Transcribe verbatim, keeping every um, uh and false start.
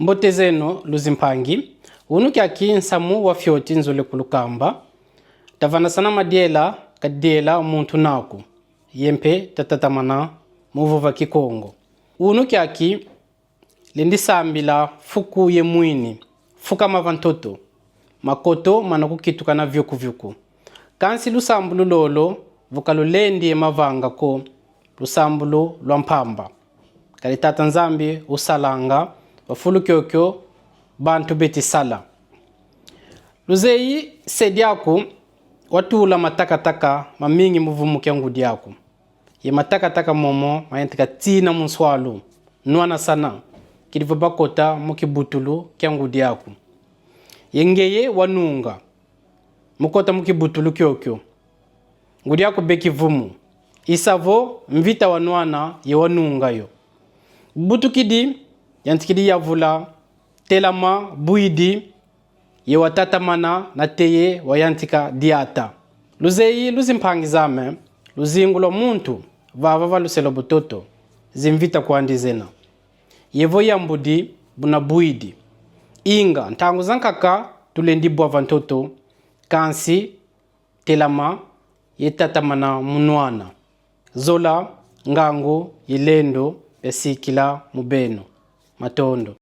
Mbote zeno, luzimpangi. Unu kiaki nsamu wa fioti nzole kulukamba. Tavanasana madiela, kadiela muntu naku. Ye mpe tatatamana mu vova Kikongo. Unu kiaki lendi sambila fuku ye mwini, fukama va ntoto. Makoto mana kukitukana viuku-viuku. Kansi lusambulu lolo, vo ka lulendi ye mavanga ko, lusambulu lwa mpamba. Kadi Tata Nzambi usalanga va fulu kiokio bantu beti sala. Luzeyi se diaku watula matakataka mamingi mu vumu kia ngudi aku. Ye matakataka momo mayantika tina mu nswalu, nwanasana, kidi vo bakota mu kibutulu kia ngudi aku. Ye ngeye wanunga, mu kota mu kibutulu kiokio. Ngudi aku beki vumu. I sa vo mvita wanwana ye wanunga yo. Butukidi, yantikidi yavula: Telama, bwidi. Ye watatamana, nate ye wayantika diata. Luzeyi, luzimpangi zame, luzingu lwa muntu, vava va luse lwa butoto, zimvita kwandi zena. Ye vo yambudi, buna bwidi. Inga, ntangu zankaka tulendi bwa va ntoto, kansi telama ye tatamana mu nwana. Zola, ngangu ye lendo biasikila mu beno. Matondo.